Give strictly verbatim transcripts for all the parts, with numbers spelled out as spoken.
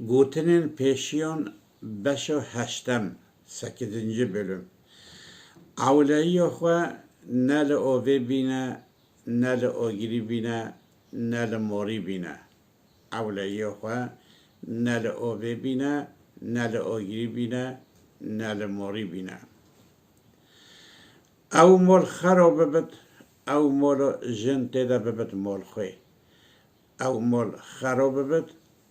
Gotinên pêşiyan beşa heştem, sekizinci bölüm. Ewleyiya xwe ne li ovê bîne, ne li agirî bîne, ne li morî bîne. Ewleyiya xwe ne li ovê bîne, ne li agirî bîne, ne li morî bîne. Ew mol xero bibit, ew molo jin tê de bibit mol xwê. Ew mol xero bibit,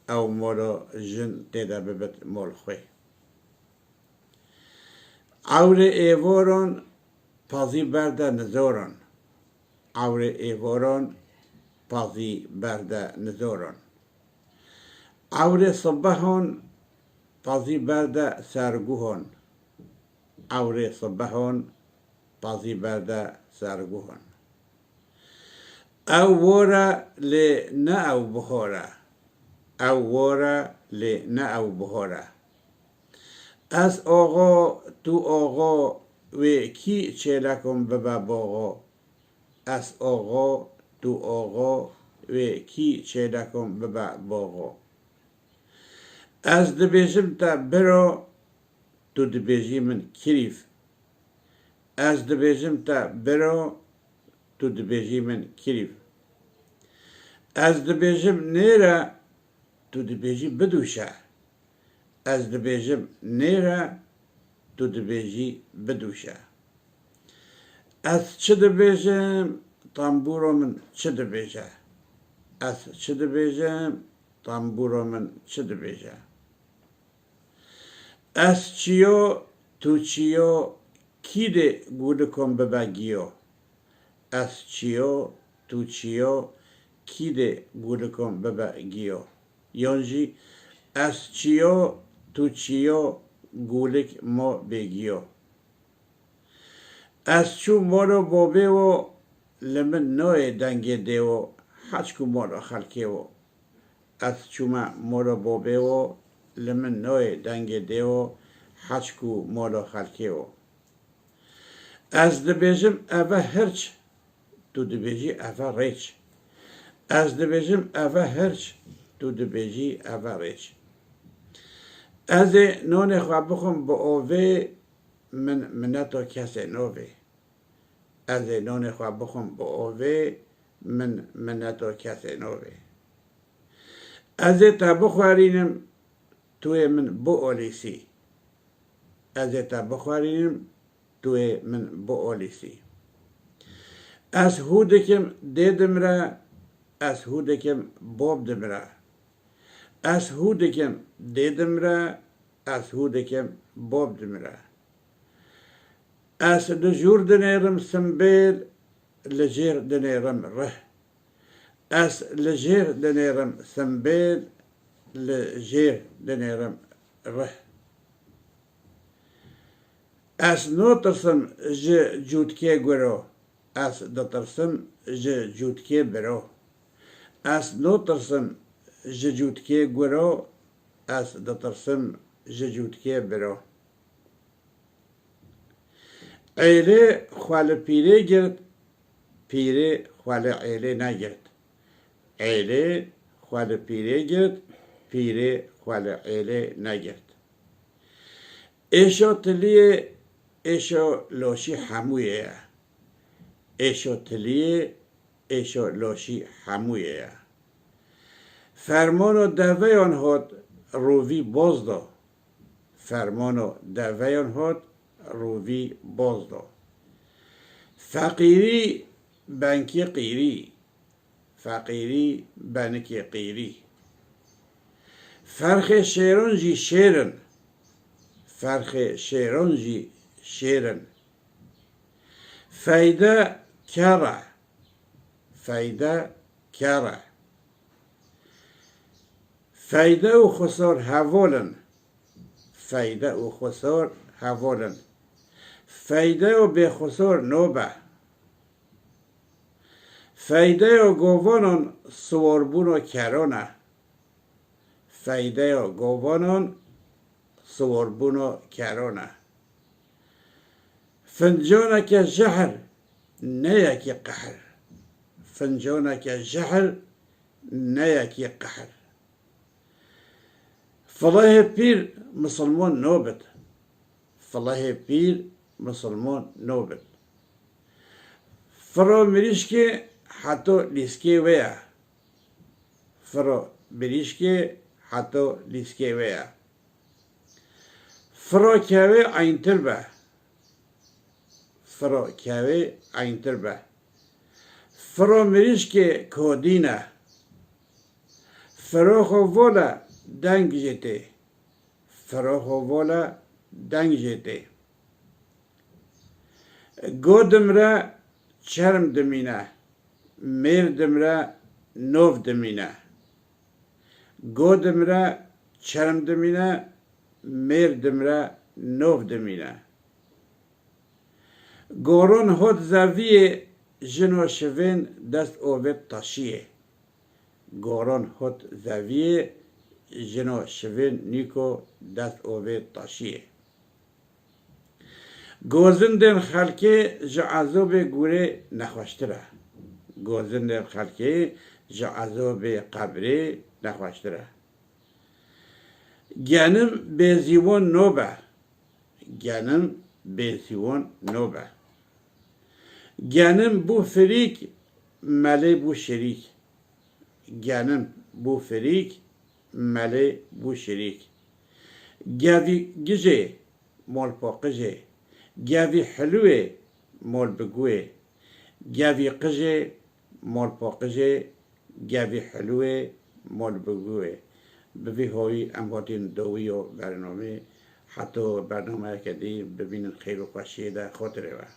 ew molo jin tê de bibit mol xwê. Ewrê êvoron pazî berde nizoron. Ewrê êvoron pazî berde nizoron. Ewrê sibehon pazî berde serguhon. Ewrê sibehon pazî berde serguhon. Ew wor e lê ne ew bihor e. Ew wor e lê ne ew bihor e. Ez oxo, tu oxo, wê kî çêlekon bibe boxo? Ez oxo, tu oxo, wê kî çêlekon bibe boxo? Ez dibêjim te biro, tu dibêjî min kirîv. Ez dibêjim te biro, tu dibêjî min kirîv. Ez dibêjim nêre, tu dibêjî bidûşe. Ez dibêjim nêre, tu dibêjî bidûşe. Ez çi dibêjim, tembûro min çi dibêje? Ez çi dibêjim, tembûro min çi dibêje? Ez çiyo, tu çiyo, kî dê gulikon bibe giyo? Ez çiyo, tu çiyo, kî dê gulikon bibe giyo? Yon jî, ez çiyo, tu çiyo, gulik mo bê giyo. Ez çû molo bobê wo, li min noyê dengê dê wo, heçku molo xelkê wo. Ez çûme molo bobê wo, li min noyê dengê dê wo, heçku molo xelkê wo. Ez dibêjim eve hirç, tu dibêjî eve rêç. Ez dibêjim eve hirç, tu dibêjî eve rêç. Ez ê nonê xwe bixwim bi ovê, min mineto kesê novê. Ez ê nonê xwe bixwim bi ovê, min mineto kesê novê. Ez ê te bixwerînim, tu yê min biolîsî. Ez ê te bixwerînim, tu yê min biolîsî. Ez hû dikim dê dimire, ez hû dikim bob dimire. Ez hû dikim dê dimire, ez hû dikim bob dimire. Ez li jûr dinêrim simbêl, li jêr dinêrim rih. Ez li jêr dinêrim simbêl, li jêr dinêrim rih. Ez notirsim ji cûtkê guro, ez ditirsim ji cûtkê biro. Ez notirsim ji cûtkê guro, ez ditirsim ji cûtkê biro. Êlê xwe li pîrê girt, pîrê xwe li êlê negirt. Êlê xwe li pîrê girt, pîrê xwe li êlê negirt. Êşo tiliyê, êşo loşî hemûyê ye. Êşo tiliyê, êşo loşî hemûyê ye. Fermano deveyan hot, rûvî boz do. Fermano deveyan hot, rûvî boz do. Feqîrî benkê qîrî. Feqîrî benikê qîrî. Ferxê şêron jî şêr in. Ferxê şêron jî şêr in. Feyde ker e. Feyde ker e. Feyde û xusor hevol in. Feyde û xusor hevol in. Feyde û bêxusor nobe. Feydeyo govanon siworbûno keron e. Feydeyo govanon siworbûno keron e. Fincaneke jehr, ne yekî qehr. Fincaneke jehr, ne yekî qehr. Filehê pîr misilmon nobit. Filehê pîr misilmon nobit. Firo mirîşkê heto lîskê wê ye. Firo mirîşkê heto lîskê wê ye. Firo kevê eyntir be. Firo kevê eyntir be. Firo mirîşkê kodîn e. Firo xwe vole deng jê tê. Firo xwe vole deng jê tê. Go dimre çerm dimîne. Mêr dimre nov dimîne. Go dimre çerm dimîne. Mêr dimre nov dimîne. Goron hot zeviyê jino şivên dest ovê taşiyê. Goron hot zeviyê jino şivên nîko dest ovê taşiyê. Gozindên xelkê ji ezobê gûrê nexweştir e. Gozindên xelkê ji ezobê qebrê nexweştir e. Genim bêzîwon nobe. Genim bêzîwon nobe. Genim bû firîk, melê bû şirîk. Genim bû firîk, melê bû şirîk. Gevî gijê, mol poqijê. Gevî hilûê, mol bigûê. Gevî qijê, mol poqijê. Gevî hilûê, mol bigûê. Bi vî hoyî em hatîn dowiyo bernamê. Heto bernameyeke dî bibînin xêr û xweşiyê de, Xwedê re ve.